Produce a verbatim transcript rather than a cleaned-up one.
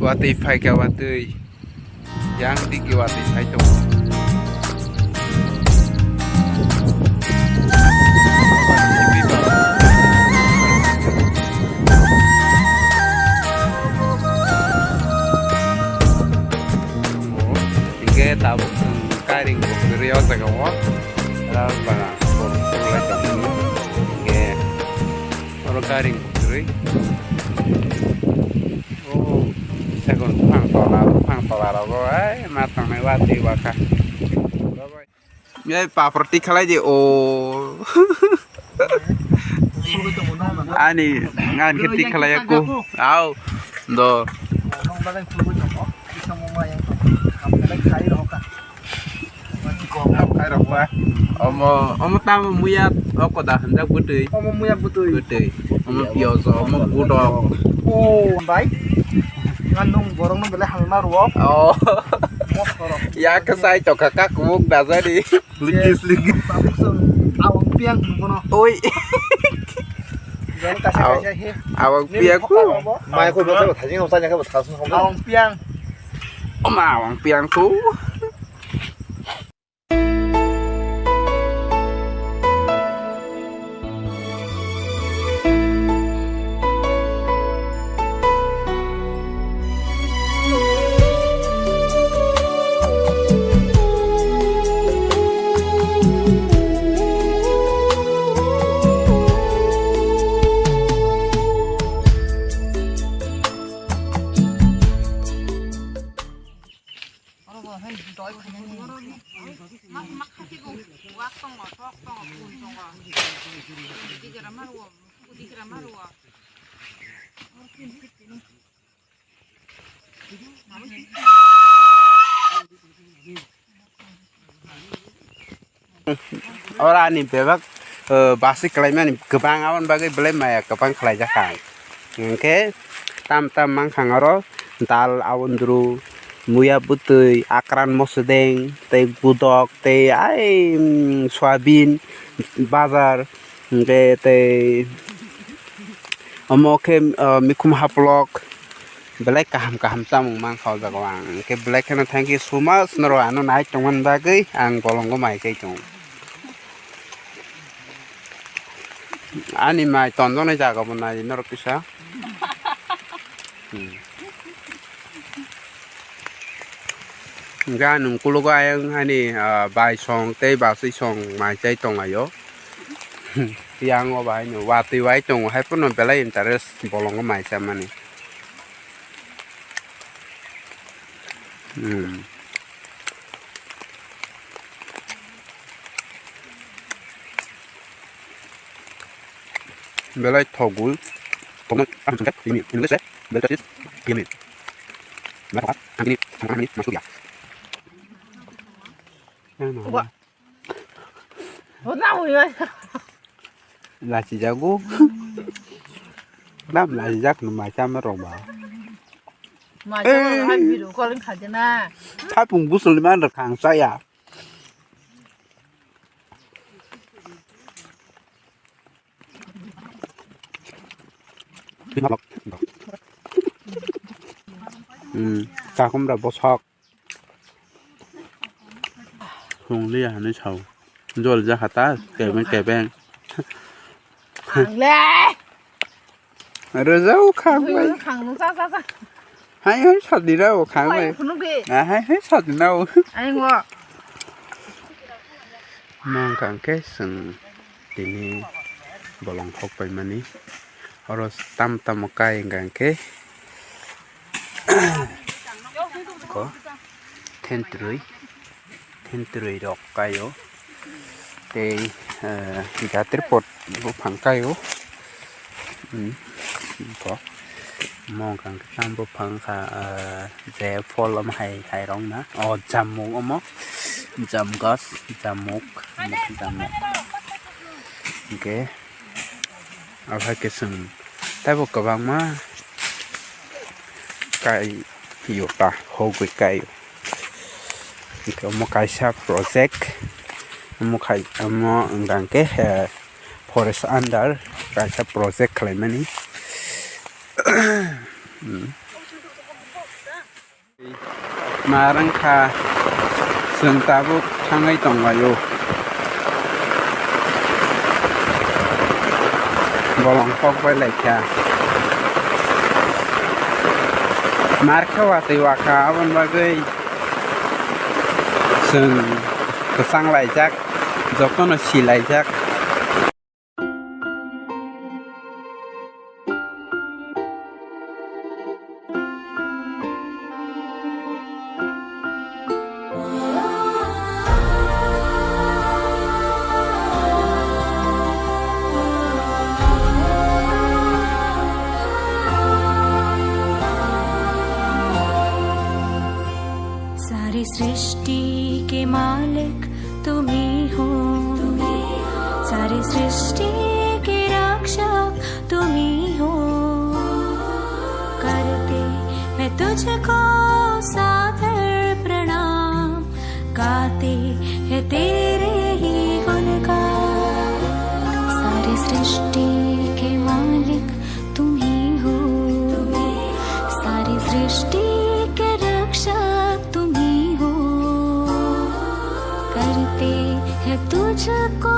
Watwi phaikha watwi. Yang digi watwi phai tongo. Hingke tabuk chwng kairing bo kwrwi o jaga o. Ralpara borok kwlai tongmani. Hingke oro kairing bo kwrwi. O, segon buphang tola, buphang tola rogo, ai, ma tongnai watwi wakha. Ei, papor tikhalai di, o. Ani, ngan khe tikhalai aku. Au, do. Omo, omo tamo muya oko da hanjak bwtwi. Omo muya bwtwi. Bwtwi. Omo piyojo, omo budok. O, bai. Ngan nung borok no belai hamma ruo. Oh. Mosoro. Ya kesai to kakak muk dajari. Ligi, ligi. Tabuk song awang piang bono. Oi. Jon kasa kasa he. Awang piang ku. Mai ko basa thajing ko tanya ko thasun ko. Awang piang. Oma awang piang ku. Oro ani bebak, eh, basi kalaimani kwbang, aboni bagwi belai maya kwbang khlaijak ang. Hwnkhe tam tam mankha ang oro dal, abondru, muya bwtwi, akran mosodeng, tei budok, tei ai, mm, soyabin, bajar, hwnkhe tei omo khe, eh, mikhum haplok. Belai kaham kaham chamung mankha o jaga o ang. Hwnkhe belai kheno thank you so much, norok ano nai tongmani bagwi ang bolongo mai kai tongo. Ani mai tonjaknai jaga bo nai norok kisa. Hmm. Hwnkhe ani ukologo ayang ani, ah, bai song tei bachwi song mai chai tong lai o. Yang o bai no watwi wai tongo, hai phano belai interest bolongo mai chamani. Hmm. Belai thogwi. Tongmani ang sungkhe tini, ini se, belai sis, tini. Belai thogha, ang tini, ang tini masuk ya. Wah. Lachijago. Lam lachijak no mai chama rok ba. Mai chama rok hai video calling khaide na. Thapung busul ni man rok khang chaya. Hmm, kakumra bosok. Hwngliya hinwi sao. Jol jakha ta, kebeng kebeng. Ang le. Rwjao khang bai. Khang nung sa sa sa. Hai hai sadi rao khang bai. Phunuk di. Ah, hai hai sadi rao. Ayang wo. Mangkang khe chwng tini bolong khok paimani. Oro tam tamo kai hwnkha khe ko thentrwi, thentrwi rok kaio tei, eh, jatri pot buphang kaio. Hmm, ko mo hwnkha khe tam buphang kha, eh, je phol omo hai, hai rok na o jamung omo jam gas jamuk, jamuk hwnkhe. Abo hai khe chwng teibo kwbangma kai yo ta hogwi kai. Hwnkhe omo kaisa project, omo khai, omo wngkha hwnkhe, eh, forest under kaisa project khlaimani. Hmm. Mar wngkha, chwng tabuk thangwi tonglaio. Bolong kok bai laikha. Mar khe watwi wakha, aboni bagwi chwng kwchang laijak, jotono si laijak. सारी सृष्टि के मालिक तुम ही हो, सारी सृष्टि के रक्षक तुम ही हो। करते हैं तुझको सादर प्रणाम, गाते हैं तेरे ही गुणगान। सारी सृष्टि के मालिक तुम ही हो, सारी सृष्टि के रक्षक तुम ही हो। करते हैं तुझको